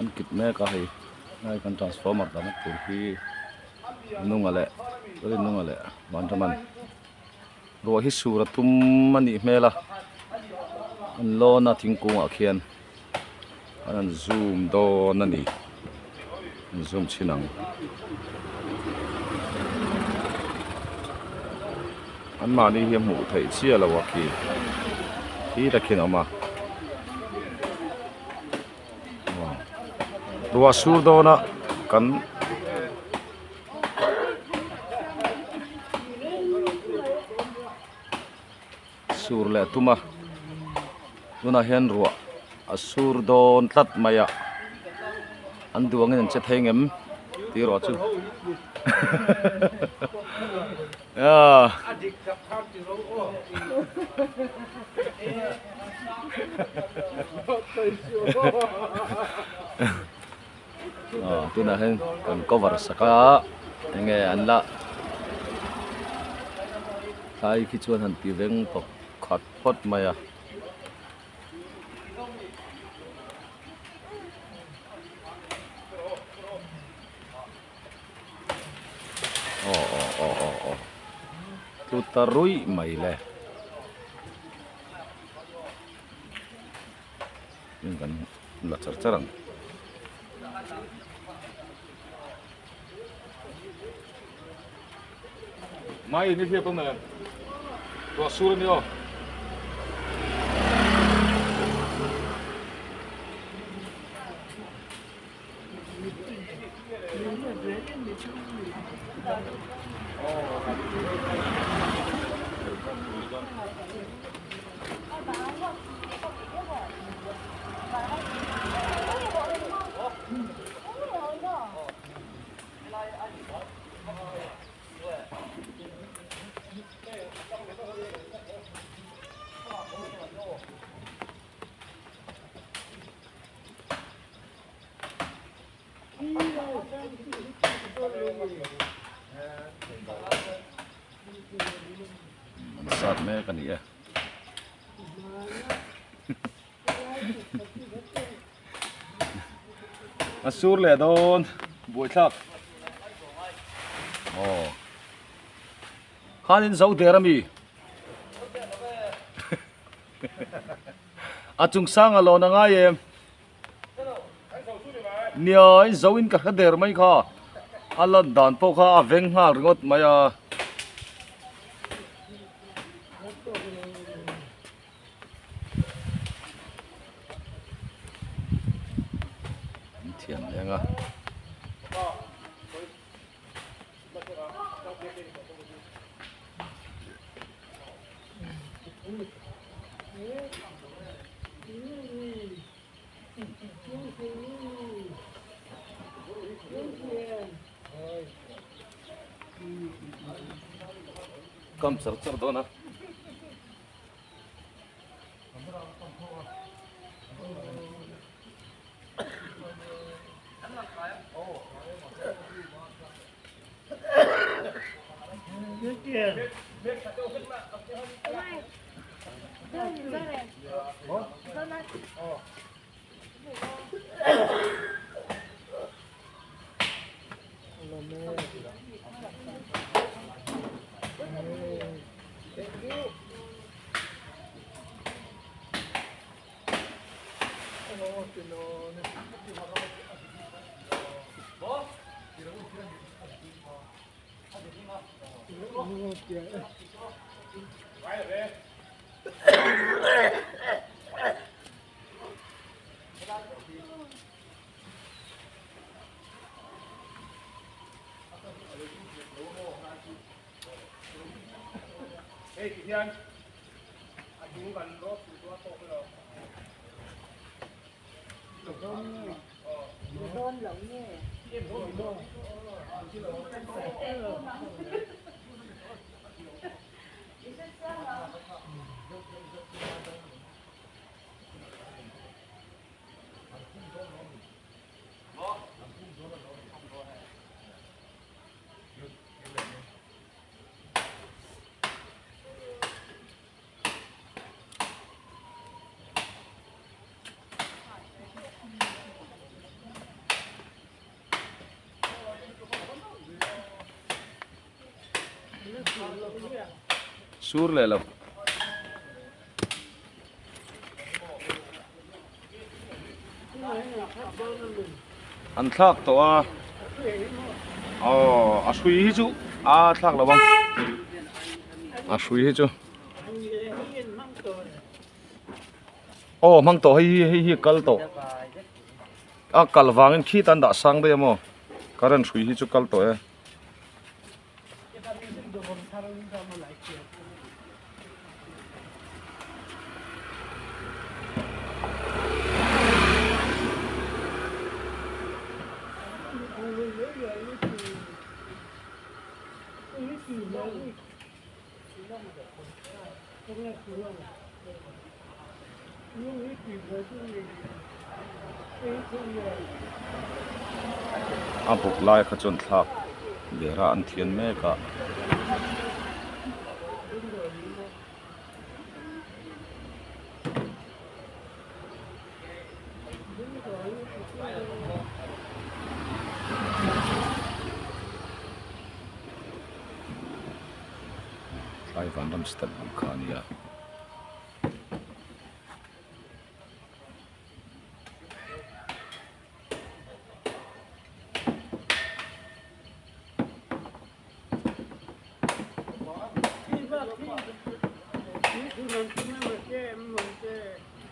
An kit mek a hei helai kan transformer dahna tur hi nunga leh Rinunga leh Vanraman ruah hi sur a tum a nih hmel a an lawn a thingkung ah khian an rawn zoom dawn a ni an zoom chhin ang an mahni hi a hmuh theih chiah lo a khi khi takin a awm a. Ruah sur dawn a kan sur leh tum a tunah hian ruah a sur dawn tlat mai a an duh angin an che thei ngem tih erawh chu Aw tunah hian kan cover sak a enge an la tlai khi chuan han ti veng tawp khat phawt mai a. Aw aw aw aw aw tlu ta ruih mai le in kan la char char ang. Mai ni hriat awm em? Ruah sur a ni aw. An sat mek a ni e. A sur leh dawn buaithlak. Aw. Khanin zo der ami. A chung sang a lawn a ngai em. Nia in zo in ka hre der mai kha a lan dan pawh kha a veng nghal ringawt mai a. An thiam leng a. Kam char char dawn a. Sur leh lo. An thlak tawh a. Aw a hrui hi chu a thlak lo ang. A hrui hi chu. Aw hmang tawh hei hi hei hi kal tawh. A kal vangin khi tan dah sang daih a maw. Current hrui hi chu kal tawh e. A buk lai kha chuan thlak der a an thian mek a. Tlai vanram step ang kha a nia.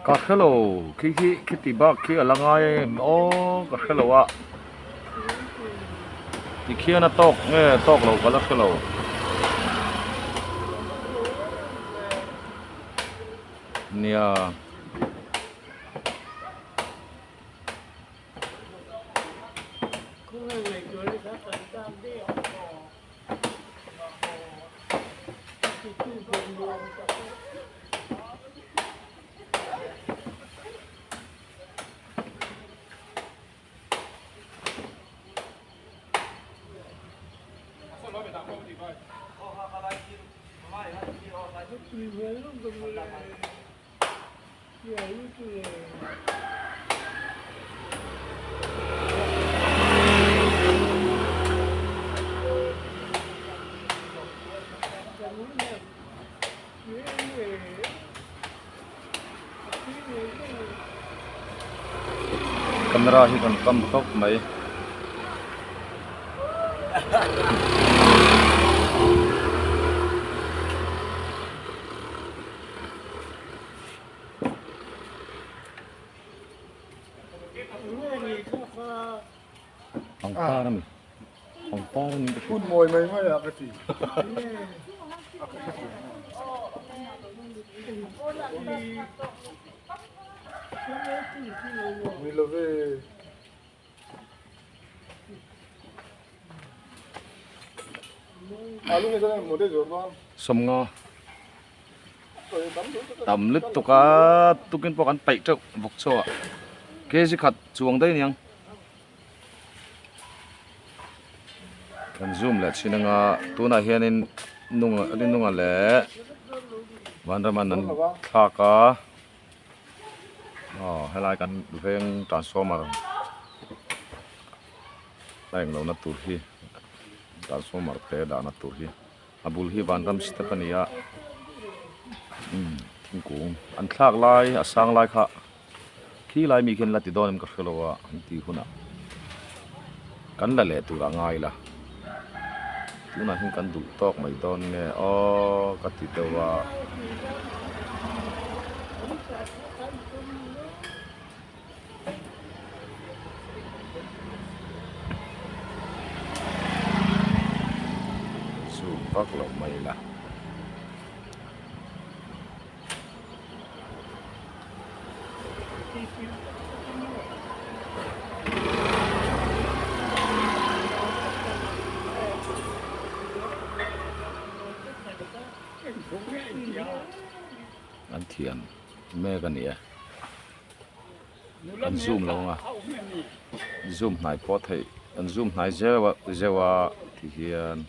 Ka hrelo khi khi khiti bak khi a la ngai em aw ka hrelo a tikhian a tawk nge tawk lo ka la hrelo. Nia. Camera hi kan kam khawp mai. Pangpar a mi pangpar a ni ka hria. Mawi mai mai a ka ti. Ni love. Sawmnga tam lutuk a tukin pawh kan paih teuh bawk chaw ah kg khat chuang daih aniang kan zoom leh thin anga tunah hianin nunga rinunga leh vanraman an thlak a. Aw helai kan veng transformer a eng lohna tur hi transformer te dahna tur hi a bul hi vanram step a ni a umm thingkung an thlak lai a sang lai kha khi lai mi khian la ti dawn em ka hre lo a an tih hunah kan la leh tur a ngai la tunah hian kan duh tawk mai dawn nge aw ka ti deuh a. Zoom vak lo mai la. An thiam mek a ni e an zoom lo ang a zoom hnai pawh theih an zoom hnai zeuh a zeuh a ti hian.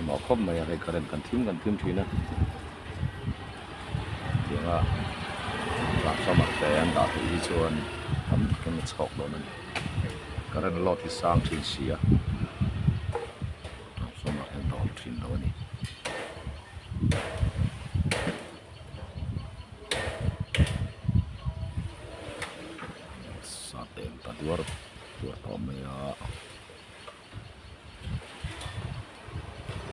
Pawimawh khawp mai a hei current kan thim kan thim thin a tianga transformer te an dah theih hi chuan tam takin a chhawk dawn a ni current load hi sang thin si a transformer hian dawl thin lo a ni.